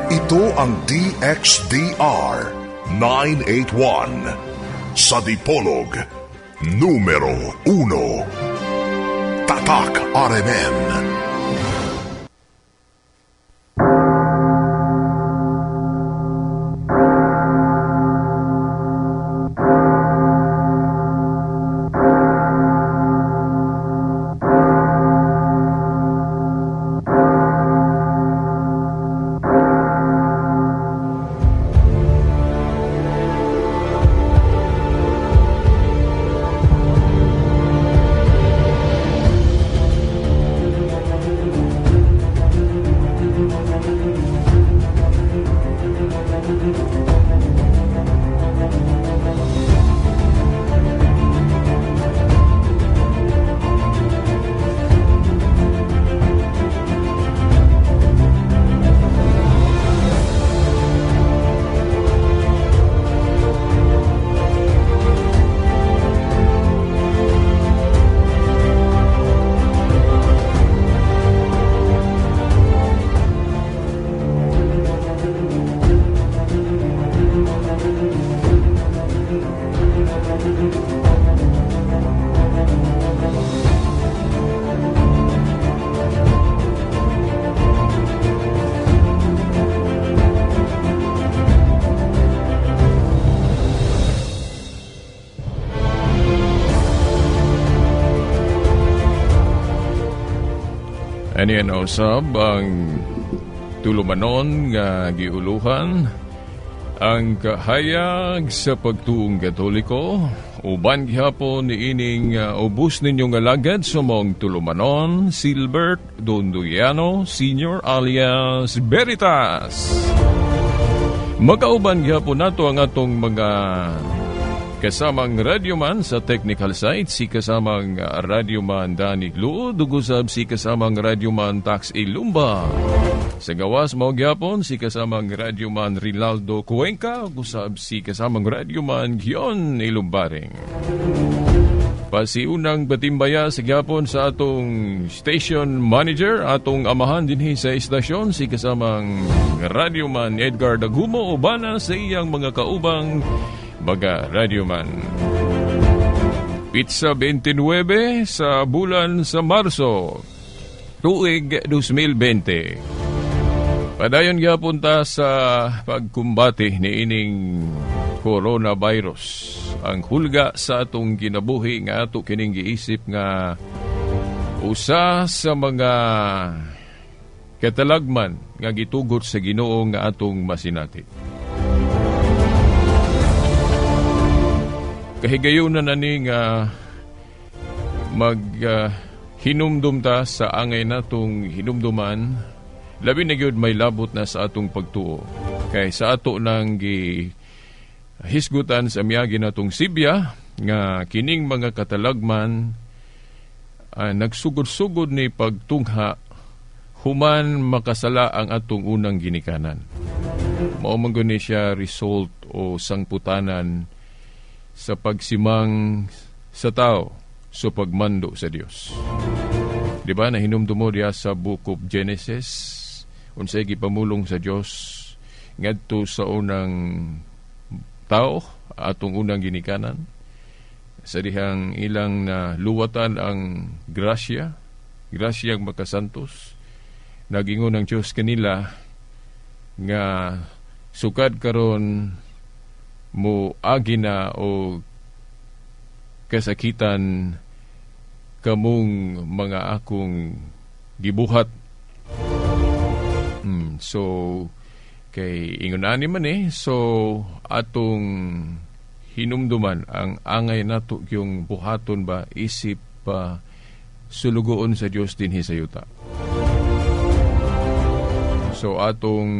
Ito ang DXDR 981 sa Dipolog, numero 1. Tatak RMN. Ani usab ang tulumanon nga giuluhan ang kahayag sa pagtuong Katoliko, uban gihapon niining ubos ninyong alagad sa mong tulumanon Silbert Dondoyano Senior alias Veritas. Magauban gihapon nato ang atong mga kasamang radyoman sa technical side, si kasamang radyoman Danny Luod, ug usab si kasamang radyoman Tax Ilumba. Sa gawas mao gyapon si kasamang radyoman Rinaldo Cuenca, ug usab si kasamang radyoman Gion Ilumbaring. Pasiunang batimbaya sa gyapon sa atong station manager, atong amahan dinhi sa istasyon, si kasamang radyoman Edgar Dagumo, ubana sa iyang mga kaubang mga radyoman. Pizza 29 sa bulan sa Marso, tuig 2020. Padayon gyapon ta sa pagkumbate niining coronavirus. Ang hulga sa atong kinabuhi nga ato kining giisip nga usa sa mga katalagman nga gitugot sa Ginoo nga atong masinati. Kahigayunan na ni nga mag hinumdum ta sa angay natong hinumduman, labi na gyud may labot na sa atong pagtuo. Kay sa ato nang gihisgutan sa miyagi natong Sibya nga kining mga katalagman nagsugod-sugod ni pagtungha human makasala ang atong unang ginikanan. Mao man gud ni siya result o sangputanan sa pagsimang sa tao sa pagmando sa Dios. Di ba nahinumdum mo diya sa Book of Genesis unsay gipamulong sa Dios ngadto sa unang tao, atong unang ginikanan, sa dihang ilang na luwatan ang grasya, grasyang makasantos. Nagingon ang Dios kanila nga sukad karon mo agi na o kasakitan kamong mga akong gibuhat. So kay ingon ani man so atong hinumduman ang angay nato yung buhaton ba isip pa sulugoon sa Dios dinhi sa yuta. So atong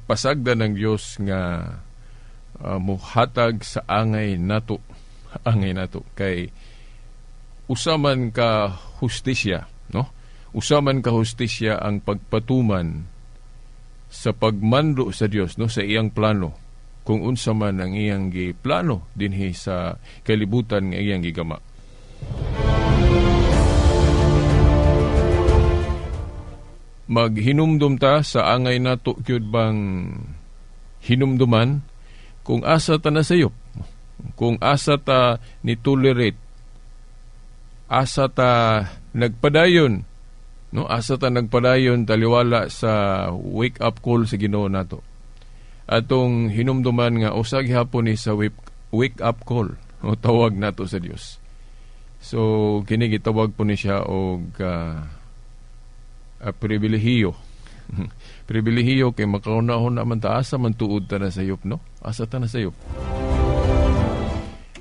pasagdan ng Dios nga muhatag sa angay nato, kay usaman ka hustisya, no? Usaman ka hustisya ang pagpatuman sa pagmando sa Dios, no, sa iyang plano, kung unsa man ang iyang giplano dinhi sa kalibutan nga iyang gigama. Maghinumdum ta sa angay nato gyud bang hinumduman kung asa ta nasayop, kung asa ta ni tolerate, asa ta nagpadayon, no, asa ta nagpadayon taliwala sa wake up call sa Ginoo nato. Atong hinumduman nga usa gihapon ni sa wake up call o tawag nato sa Dios. So kini gitawag po ni siya og pribilehiyo. Pribilehiyo kay makauna-una man ta asa man tuod ta na sayop, no? Asa ta na sayop.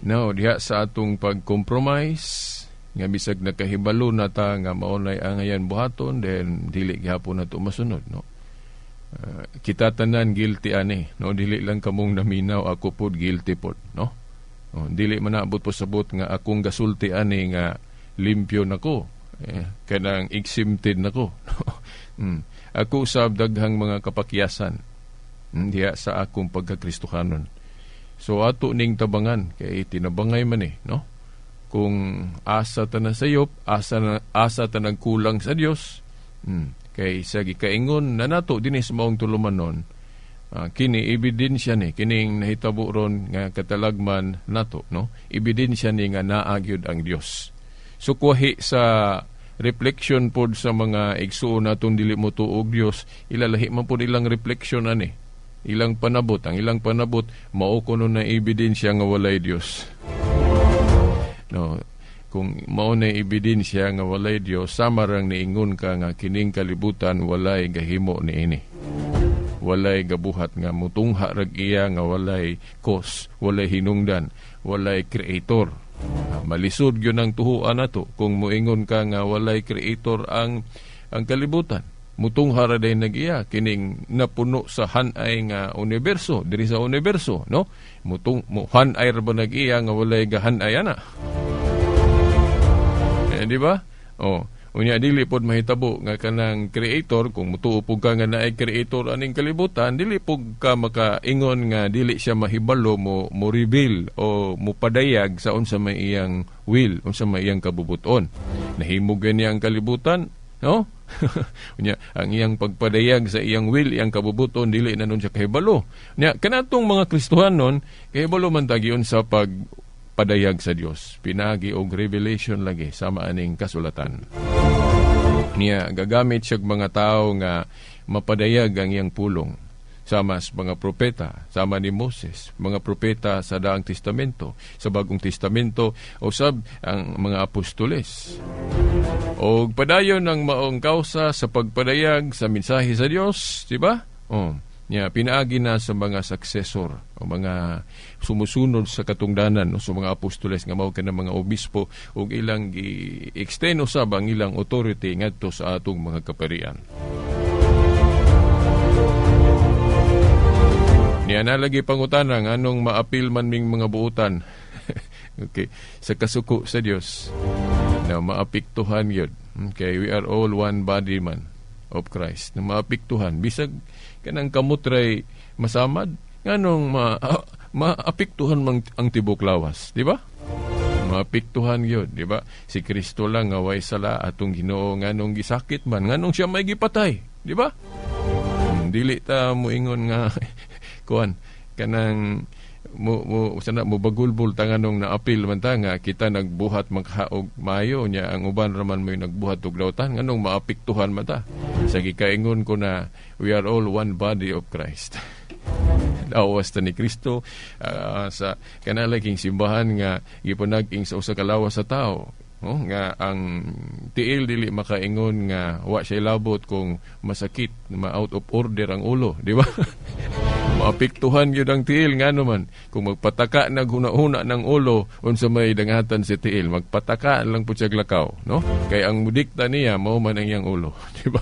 Now, diha sa atong pag-compromise nga bisag nakahibalo na ta nga mao nay angayan buhaton, then dili gihapon nato masunod, no? Kita tanan guilty ani, no? Dili lang kamong naminaw, ako pod guilty pod, no? Oh, dili man naabot po sabot nga akong gasulti ani nga limpyo nako, kanang exempted nako. Ako usab daghang mga kapakyasan diha sa akong pagkakristohanon. So ato ning tabangan kay tinabangay man no? Kung asa ta na sayop, asa ta nagkulang sa Dios. Kay sa gikaingon na nato dinhi sa maong tulumanon, kini ebidensya ni kining nahitabo ron nga katalagman nato, no? Ebidensya ni nga naa gyud ang Dios. So kuhi sa reflection pod sa mga igsuon natong dili mo tuog Dios, ilalahi man pod ilang reflection ani, ilang panabot, ang ilang panabot mao kuno na ebidensya nga walay Dios. No, kung mao na ebidensya nga walay Dios, sama rang niingon ka nga kining kalibutan walay gahimo niini. Walay gabuhat nga mutungha rag iya nga walay cause, walay hinungdan, walay creator. Malisod gyud ang tuhuan nato kung moingon ka nga walay creator ang kalibutan. Mutungha ra day nag-iya kining napuno sa hanay nga universo, diri sa universo, no? Mutung mo hanay ra ba nag-iya nga walay gahanay ana? Di ba? Oh, unya dili pod mahitabo nga kanang creator, kung mutuo pug ka nga naay creator aning kalibutan, dili pug ka makaingon nga dili siya mahibalo mo reveal o mopadayag sa unsa may iyang will, unsa may iyang kabubuton. Nahimog niya ang kalibutan, no? Unya ang iyang pagpadayag sa iyang will, iyang kabubuton, dili na nun siya kahibalo. Unya kanatong mga Kristohanon kahibalo man tagiyon sa pagpadayag sa Dios, pinaagi og revelation lagi sama aning kasulatan. Niya gagamit siya mga tao nga mapadayag ang iyang pulong, sama sa mga propeta, sama ni Moses, mga propeta sa Daang Testamento, sa Bagong Testamento, o sab ang mga apostoles. O padayon ang maong kausa sa pagpadayag sa mensahe sa Dios, di ba? Oh, niya pinaagi na sa mga successor o mga sumusunod sa katungdanan, no, sa mga apostoles nga mao kana mga obispo ug ilang gi-extend usab ang ilang authority ngadto sa atong mga kaparian. Niya na lagi pangutana nganong maapil man ming mga buutan. Okay, sa kasuko sa Dios na maapektuhan gyud. Okay, we are all one body man of Christ. Na maapektuhan bisag kanang kamutray masamad, nganong maapektuhan man ang tibok lawas, di ba? Maapektuhan gyud, di ba? Si Kristo lang nga way sala atong Ginoo, nganong gisakit man, nganong siya may gipatay, di ba? Dili ta moingon nga kuan kanang mo sana mo bagulbul ta nganong naapil man ta nga kita nagbuhat maghaog maayo nya ang uban ra man mo'y nagbuhat og lautan, nganong maapektuhan man ta. Sa gikaingon ko na we are all one body of Christ. Lawas ta ni Kristo sa kanalaging simbahan nga gipanag-ing sa usa ka lawas sa tao, no? Nga ang tiil dili makaingon nga wa siya labot kung masakit, ma out of order ang ulo, di ba? Maapektuhan gyud ang tiil ngano man kung magpataka naghuna-huna ng ulo unsa may dangatan si tiil, magpataka lang pud siya lakaw, no? Kay ang mudikta niya mao man ang iyang ulo, di ba?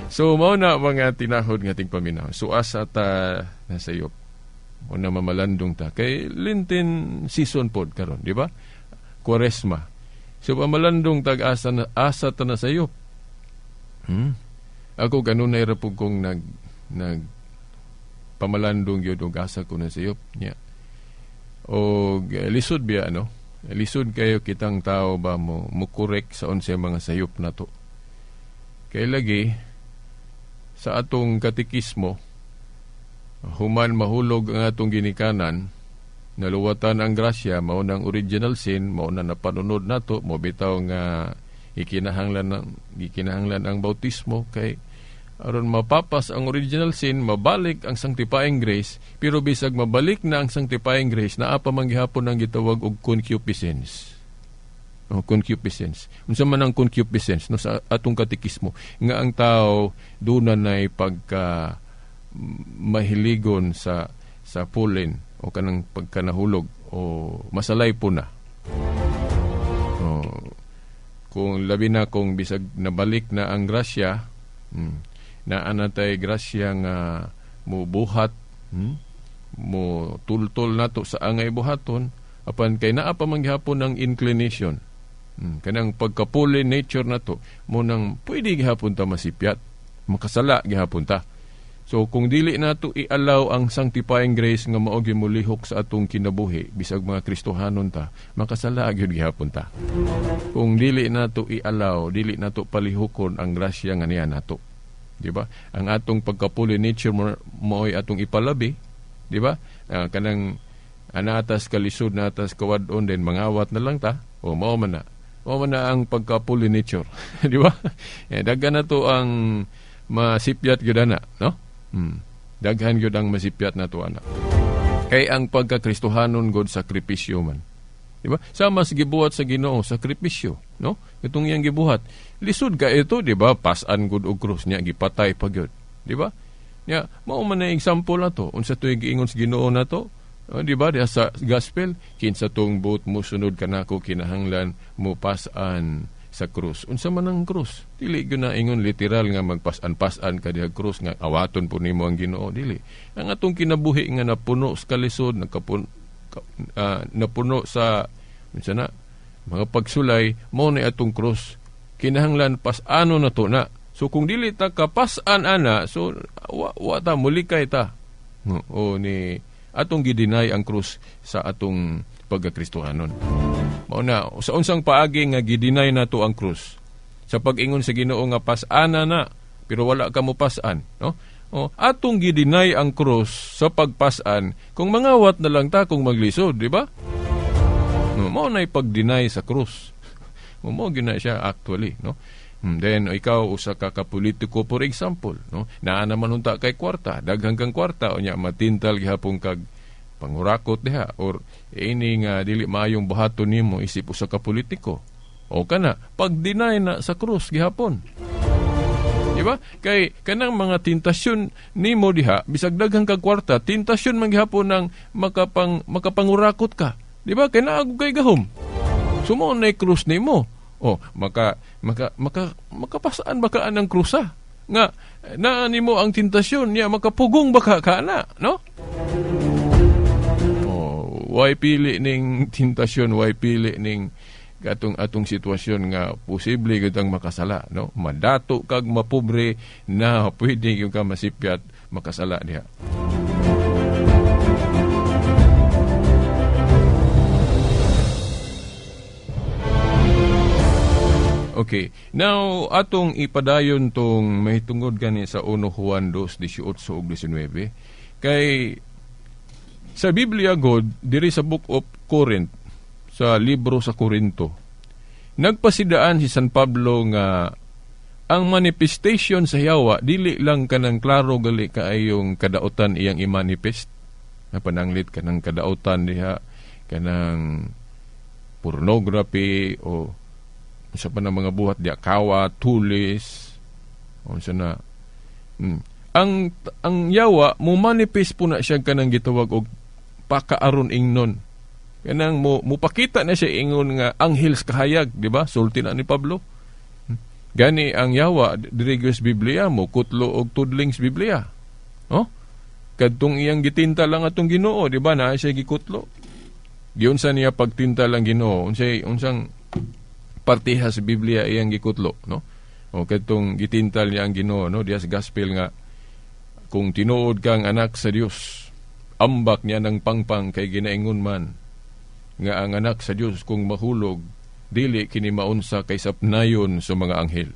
So mao na mga tinahod nga ating paminaw. So asa ta nasayop o na mamalandong ta kay Lenten season pod karon, di ba? Kwaresma. So pamalandong tag asa na, asa ta nasayop. Ako kanunay ra pud kong nag pamalandong gyud og asa ko nasayop niya. Og lisod biya, no? Lisod kayo kitang tao ba mo correct sa unsay mga sayop nato. Kay lagi sa atong katikismo, human mahulog ang atong ginikanan, naluwatan ang grasya, mao nang original sin, mao na napanunod nato, mo bitaw nga gikinahanglan ang bautismo kay aron mapapas ang original sin, mabalik ang sanctifying grace, pero bisag mabalik na ang sanctifying grace, naa pa man gihapon ang gitawag og concupiscence. O concupiscence. Unsa man ang concupiscence, no, sa atong katikismo nga ang tao duna nay pagka mahiligon sa fallen o kanang pagkanahulog o masalay po na. O, kung labi na kung bisag nabalik na ang grasya, naa natay grasya nga mubuhat, mo tultol nato sa angay buhaton, apan kay naa pa man gihapon ang inclination. Kanang pagkapuli nature nato mo nang pwede gihapon ta masipyat, makasala gihapon ta. So kung dili nato i-allow ang sanctifying grace nga mao gyud molihok sa atong kinabuhi bisag mga Kristohanon ta, makasala gyud gihapon ta. Kung dili nato i-allow, dili nato palihukon ang grasya nga niya nato. Di ba? Ang atong pagkapuli nature mo'y atong ipalabi, di ba? Kanang anatas kalisod natas kawad-on din mangawat na lang ta, o mao man na. Mao man na ang pagkapuli nature, di ba? Daghan na to ang masipyat gyud ana, no? Daghan gyud ang masipyat nato ana. Kay ang pagkakristohanon god sakripisyo man. Di ba? Sama sa gibuhat sa Ginoo, sakripisyo, no? Itong iyang gibuhat. Lisod ka ito, di ba? Pasan gud og krus niya, gipatay pa gyud, di ba? Nya, mao man na example na to. Unsa to'y giingon sa Ginoo na to? O, di ba? Diha sa gospel, kinsa tong buot mo sunod kanako kinahanglan mo pasan sa krus. Unsa man ang krus? Dili gyud na ingon literal nga magpasan-pasan ka diha krus nga awaton po nimo ang Ginoo, dili. Ang atong kinabuhi nga napuno sa kalisod, napuno sa unsa na mga pagsulay, mao ni atong krus. Kinahanglan pasano na to na. So kung dili ta kapasan ana, so wa ta mulikay ta. O ni atong gideny ang krus sa atong pagkakristohanon. Mao na sa unsang paagi nga gideny nato ang krus? Sa pag-ingon sa Ginoo nga pasana na, pero wala ka mo pasan, no? O, atong gideny ang krus sa pagpasan kung mangawat na lang ta kung maglisod, di ba? No, mao na ipag-deny sa krus. Mao gyud na siya actually, no? Then ikaw usa ka politiko for example, no? Naa naman unta kay kwarta, daghang kang kwarta unya matintal gihapon kag pangurakot diha or ini nga dili maayong buhaton nimo isip usa ka politiko. O kana pag-deny na sa krus gihapon. Di ba? Kay kanang mga tentasyon nimo diha bisag daghang kag kwarta, tentasyon man gihapon nang makapangurakot ka. Di ba? Kay naagog kay gahom. Sumo na krus nimo. O makapasaan ba ka anang krusa? Nga naa nimo ang tentasyon niya makapugong ba ka kana, no? O way pili ning tentasyon, way pili ning katong atong sitwasyon nga posible gyud ang makasala, no? Madato kag mapobre na pwede gyud ka masipyat makasala diha. Okay. Now, atong ipadayon tong mahitungod gani sa 1 Juan 2, 18 ug 19. Kay sa Biblia God, diri sa Book of Corinth, sa libro sa Corinto, nagpasidaan si San Pablo nga ang manifestation sa yawa, dili lang kanang klaro gali kaayong kadautan iyang i-manifest. Napananglit kanang kadautan diha, kanang pornography o sa pa ng mga buhat diha, kawa, tulis, o sa na. Ang yawa mo manifest po na siya kanang gitawag og pakaaron ingnon. Kanang mupakita na siya ingon nga anghel sa kahayag, di ba? Sulti na ni Pablo. Gani ang yawa diri sa Biblia mo kutlo og tudling sa Biblia. Oh? Kadtong iyang gitinta lang atong Ginoo, di ba? Naa siya gikutlo. Giunsa niya pagtinta lang Ginoo, unsang partiha sa Biblia iyang gikutlo, no? O kadtong gitintal niya ang Ginoo, no? Diya sa gospel nga kung tinuod kang anak sa Dios, ambak niya ng pangpang kay ginaingon man nga ang anak sa Dios kung mahulog dili kini maunsa kay sapnayon sa mga anghel.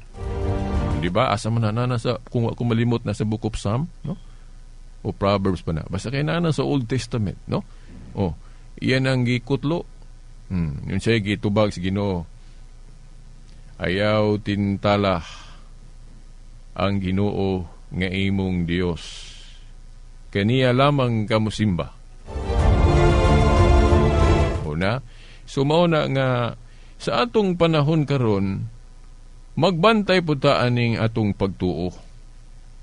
Di ba? Asa man na sa, kung ako malimot, na sa Book of Psalm, no? O Proverbs pa na. Basta kay naa sa Old Testament, no? Oh, iyan ang gikutlo. Yun siya gitubag sa Ginoo. Ayaw tintala ang Ginoo nga imong Dios. Kaniya lamang kamusimba. Una, so mao na nga sa atong panahon karon magbantay pud ta aning atong pagtuo.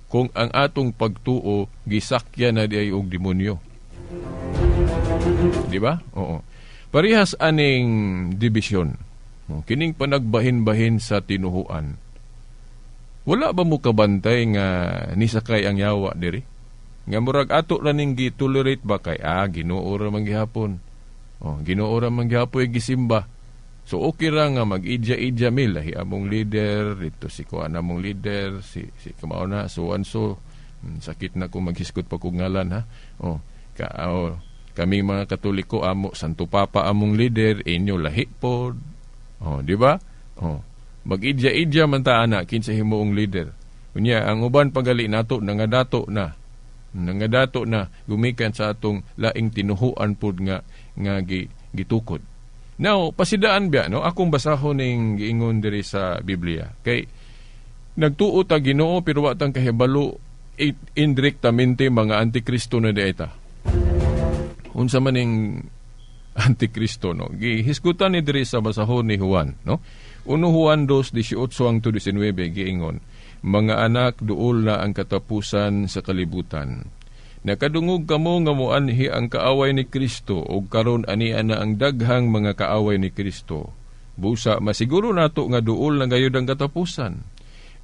Kung ang atong pagtuo gisakyan na diay og demonyo. Di ba? Oo. Parehas aning division. Kining panagbahin-bahin sa tinuhuan. Wala ba mo kabantay nga nisakay ang yawa diri? Nga murag ato ra ning gi-tolerate ba kay Ginoo ra man gihapon. Oh, Ginoo ra man gihapon gisimba. So okay ra nga mag-idya-idya mi lahi among leader dito, si kuan among leader, si kamao na so and so. Sakit na kung maghisgot pa kog ngalan ha. Oh, ka oh, kami mga Katoliko amo Santo Papa among leader, inyo lahi pod. Oh, di ba? Oh, mag-idya-idya man ta ana kinsa himuong leader. Unya ang uban pagali nato nangadato na. Nangadato na gumikan sa atong laing tinuhuan pod nga nga gitukod. Now, pasidaan biya, no? Akong basahon ning giingon diri sa Biblia. Kay nagtuo ta Ginoo pero wa tang kahibalo indirectamente mga antikristo na diay ta. Unsa man ning antikristo, no? Gihisgutan ni diri sa basahon ni Juan, no? 1 Juan 2:18 hangtod 19 giingon, "Mga anak, duol na ang katapusan sa kalibutan. Nakadungog kamo nga moanhi ang kaaway ni Kristo, ug karon ania na ang daghang mga kaaway ni Kristo. Busa masiguro nato nga duol na gayud ang katapusan.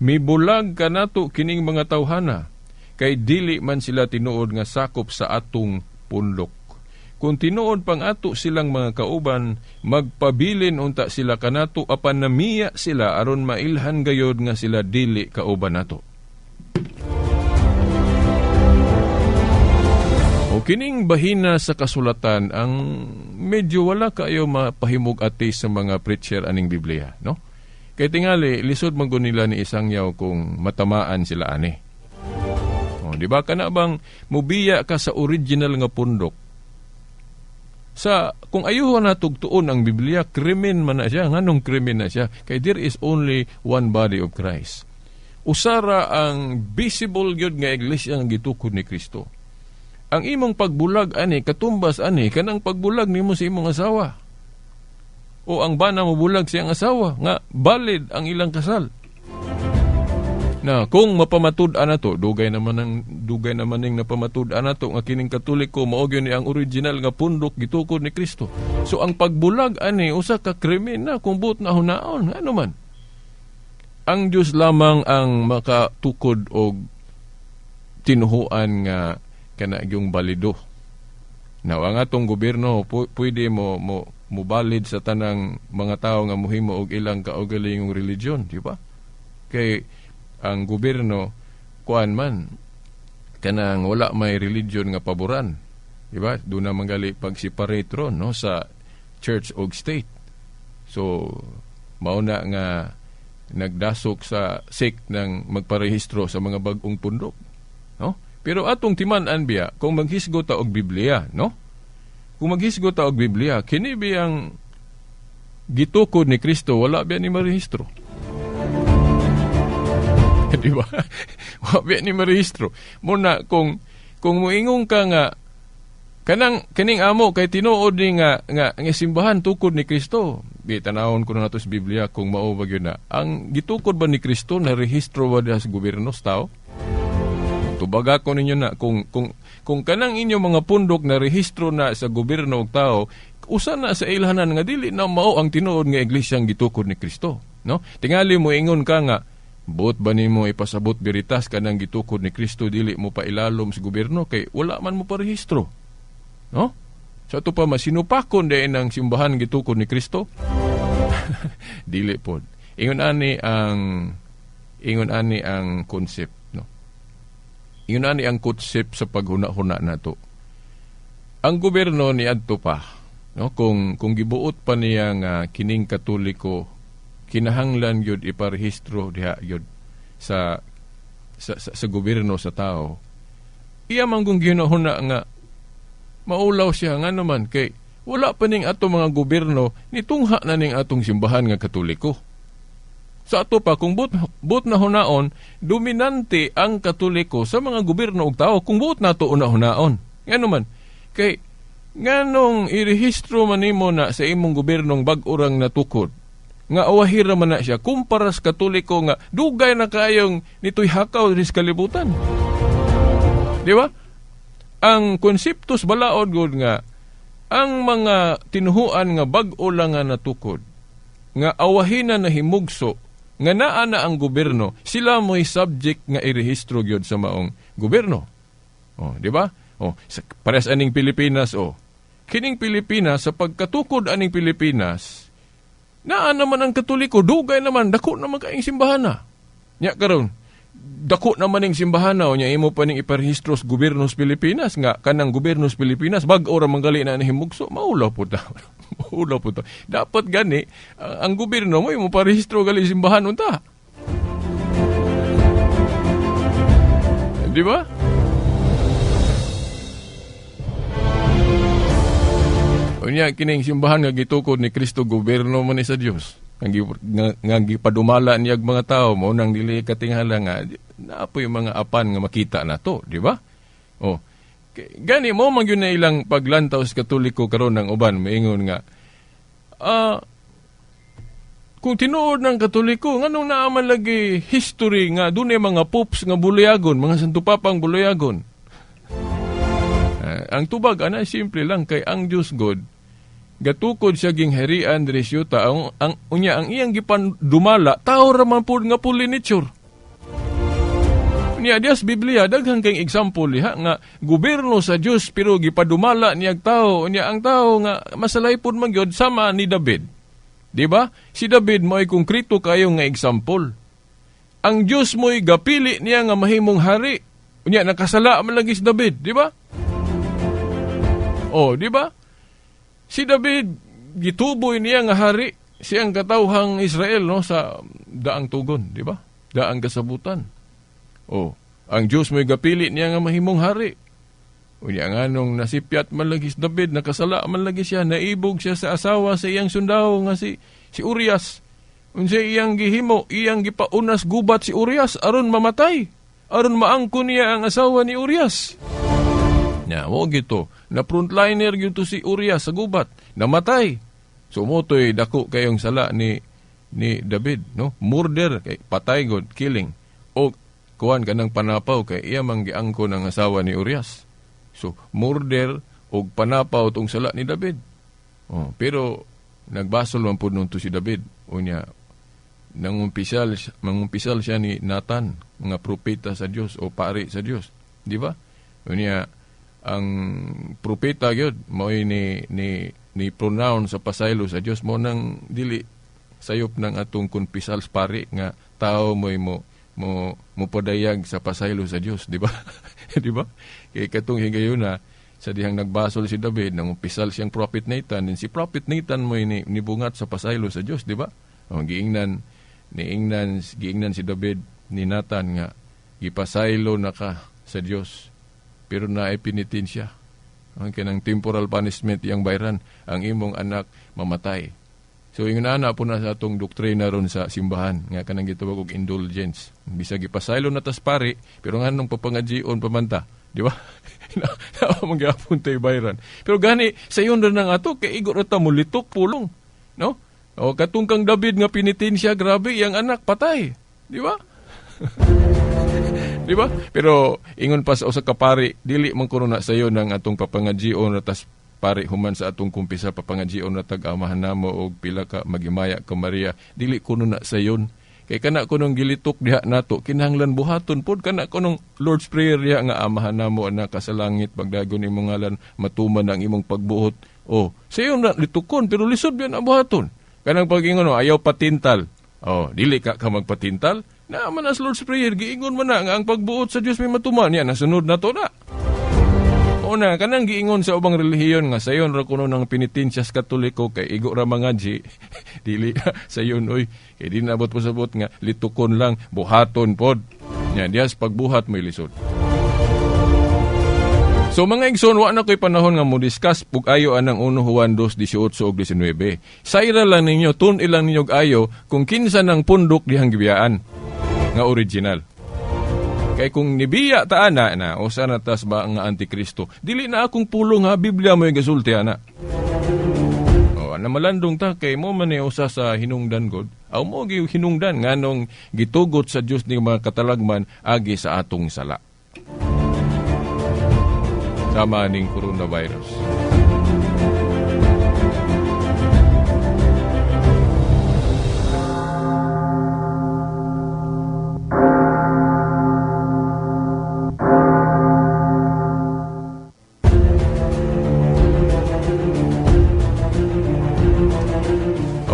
Mibulag kanato kining mga tawhana, kay dili man sila tinuod nga sakop sa atong pundok. Kung tinuod pang ato silang mga kauban, magpabilin unta sila kanato apan namiya sila aron mailhan gayod nga sila dili kauban nato." O kining bahina sa kasulatan ang medyo wala kayo mapahimug-ati sa mga preacher aning Biblia, no? Kay tingali lisod man gud nila ni isang yaw kung matamaan sila ani. O, di ba kana bang mubiya ka sa original nga pundok? Sa kung ayuho na tugtuon ang Biblia, krimen man na siya. Nganong krimen na siya? Kay there is only one body of Christ. Usara ang visible gyud nga iglesia nga gitukod ni Kristo. Ang imong pagbulag ani, katumbas ani, kanang pagbulag nimo sa imong asawa. O ang bana mobulag siyang asawa, nga valid ang ilang kasal. Na kung mapamatud-an nato, dugay naman ning napamatud-an nato nga kining Katoliko mao gyud ni ang original nga pundok gitukod ni Kristo. So ang pagbulag ani usa ka krimen na kung buot na hunaon, ano man. Ang Dios lamang ang makatukod og tinuhuan nga kana gyung balido. Now ang atong gobyerno pwede mo mobalid sa tanang mga tawo nga mohimo og ilang kaugalingong religion, di ba? Kay ang gobyerno kuan man kanang wala may religion nga paboran, di ba? Doon na manggali pag-separate ron, no, sa church og state. So mao na nga nagdasok sa sect ng magparehistro sa mga bag-ong pundok, no? Pero atong timan-an biya kung maghisgot ta og Biblia, no? Kung maghisgot ta og Biblia, kini biyang gitukod ni Kristo wala biya ni marehistro. Di ba? Wa biya ni marehistro. Muna kung moingon ka nga kanang kining amo kay tinuod ni nga nga nga simbahan tukod ni Kristo. Bi tanawon ko na nato sa Biblia kung mao ba gyud na. Ang gitukod ba ni Kristo na rehistro ba diha sa gobyerno sa tao? Tubaga ko ninyo na kung kanang inyo mga pundok na rehistro na sa gobyerno og tao, usa na sa ilhanan nga dili na mao ang tinuod nga iglesia ang gitukod ni Kristo, no? Tingali mo ingon ka nga buot ba nimo ipasabot biritas kanang gitukod ni Kristo dili mo pa ilalom sa gobyerno kay wala man mo parehistro, no? Sa ato pa masinupakon diay ang simbahan gitukod ni Kristo. Dili pod. Ingon ani ang concept, no? Ingon ani ang concept sa paghuna-huna nato. Ang gobyerno ni adto pa, no? Kung gibuot pa niya nga kining Katoliko kinahanglan gyud iparehistro diha gyud sa sa, sa, sa gobyerno sa tao. Iya man kung ginahuna nga maulaw siya nga naman kay wala pa ning ato mga gobyerno nitungha na ning atong simbahan nga Katoliko. Sa ato pa kung but na hunaon, dominante ang Katoliko sa mga gobyerno og tao kung buot nato una hunaon. Ngano man kay nganong irehistro man nimo na sa imong gobyernong bag-o rang natukod nga awahira man na siya kumpara sa Katoliko nga dugay na kayong nito'y hakaw diri sa kalibutan. Di ba? Ang konsepto sa balaod gud nga ang mga tinuhuan nga bag-o lang nga natukod nga awahina na himugso nga naa na ang gobyerno, sila mo'y subject nga irehistro gyud sa maong gobyerno. Oh, di ba? Oh, pares aning Pilipinas, oh. Kining Pilipinas, sa pagkatukod aning Pilipinas, naa naman ang Katoliko, dugay naman, dako naman kaayong simbahan na. Nya karon, dako naman ning simbahan na, nya imo pa ning iparehistro sa gobyerno sa Pilipinas nga kanang gobyerno sa Pilipinas bag-o ra man gali na nahimugso, maulaw po ta. Maulaw po ta. Dapat gani ang gobyerno mo imo parehistro gali simbahan unta. Di ba? Unya kining simbahan nga gitukod ni Kristo, gobyerno man ni sa Dios. Nga gipadumala niyag mga tao mo nang dili katinghala nga naapoy mga apan nga makita na to, di ba? Oh. Gani mo man gyud na ilang paglantaw sa Katoliko karon ng uban moingon nga kung tinuod ng Katoliko nganong naa man lagi history nga dunay mga popes nga buluyagon, mga Santo Papang buluyagon. Ang tubag ana simple lang kay ang Dios God gatukod siya ging harian diri siyuta, ang unya ang iyang gipandumala tao ra man pud nga fully nature. Unya dias Biblia daghan kay example diha nga gobyerno sa Dios pero gipadumala niyag tao, unya ang tao nga masalay pud man gyud sama ni David. Di ba? Si David mo'y konkreto kayo nga example. Ang Dios mo'y gapili niya nga mahimong hari. Unya nakasala man lagi si David, di ba? Oh, di ba? Si David gituboy niya nga hari siyang katawhang Israel, no, sa daang tugon, di ba? Daang kasabutan. Oh, ang Dios mo'y gapili niya nga mahimong hari. Unya nganong nasipyat man lagi si David, nakasala man lagi siya, naibog siya sa asawa sa iyang sundao nga si Urias. Unsa iyang gihimo, iyang gipaunas gubat si Urias aron mamatay, aron maangkon niya ang asawa ni Urias. Nya mo gito, na frontliner gyud to si Urias sa gubat, namatay. So motoy dako kayong sala ni David, no? Murder kay patay god, killing. O kuan kanang panapaw kay iya man giangkon ang asawa ni Urias. So murder og panapaw tong sala ni David. Oh, pero nagbasol man pud nunto si David. Unya mangumpisal siya ni Nathan, mga propeta sa Dios o pari sa Dios, di ba? Unya ang propeta gyud mo'y ni pronounce sa pasaylo sa Dios mo nang dili sayop ng atong kumpisal sa pari nga tao mo'y mo mo mopadayag sa pasaylo sa Dios, di ba? Di ba? Kay katong higayuna sa dihang nagbasol si David, nangumpisal siyang Prophet Nathan, and si Prophet Nathan mo'y nibungat sa pasaylo sa Dios, di ba? O, giingnan si David ni Nathan nga gipasaylo na ka sa Dios, pero naay penitensya. Ang kanang temporal punishment iyang bayran, ang imong anak mamatay. So ingon ana po na sa atong doktrina ron sa simbahan nga kanang gitawag og indulgence. Bisag gipasaylo na tas pari, pero nganong papangajion pamanta, di ba? Naa man gyapon tay bayran. Pero gani sayon ra nang ato kay igo ra ta mulitok pulong, no? O katong kang David nga penitensya, grabe iyang anak patay, di ba? Di ba? Pero ingon pa sa usa ka pari, dili man kuno na sayo nang atong papangajion ra tas pari human sa atong kumpisa papangajion ra tag amahan namo og pila ka magimaya ka Maria, dili kuno na sayon. Kay kana kunong gilitok diha nato kinahanglan buhaton pod kana kunong Lord's Prayer diha nga amahan namo anak sa langit, pagdagon imong ngalan, matuman ang imong pagbuot. O sayon na litukon pero lisod biyan ang buhaton. Kanang pag-ingon ayaw patintal. O dili ka magpatintal. Na man as Lord's Prayer, giingon man na nga ang pagbuot sa Dios may matuman niya, nasunod na to na. Mao na kanang giingon sa ubang relihiyon nga sayon ra kuno ng penitensya sa Katoliko kay igo ra mangadji. Dili sayon oy, kay di naabot pasabot nga litukon lang, buhaton pod. Nya dias pagbuhat mo'y lisod. So mga igsoon, wa na ko'y panahon nga mo discuss pug ayo anang 1 Juan 2, 18 ug 19. Sayra lang ninyo, tun-i lang ninyo og ayo kung kinsa nang pundok dihang gibiyaan nga original. Kay kung nibiya ta ana na usa na tas ba nga antikristo, dili na akong pulong ha, Biblia mo'y gasulti ana. O, na malandong ta kay mo man ni usa sa hinungdan god. Aw mo gi hinungdan nganong gitugot sa Dios ni mga katalagman agi sa atong sala. Sama ning coronavirus.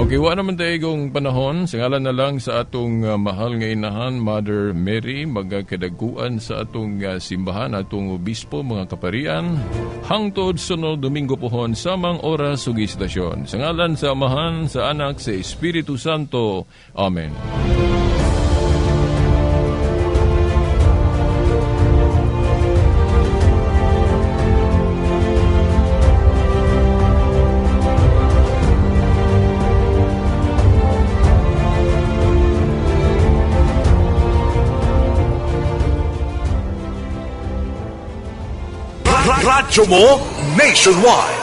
Okay, wa naman tayo kong panahon. Sa ngalan na lang sa atong mahal nga inahan, Mother Mary, magkadaguan sa atong simbahan, atong obispo, mga kaparian, hangtod sunod Domingo pohon, samang oras ug istasyon. Sa ngalan sa Amahan, sa Anak, sa Espiritu Santo. Amen. Radyo mo nationwide.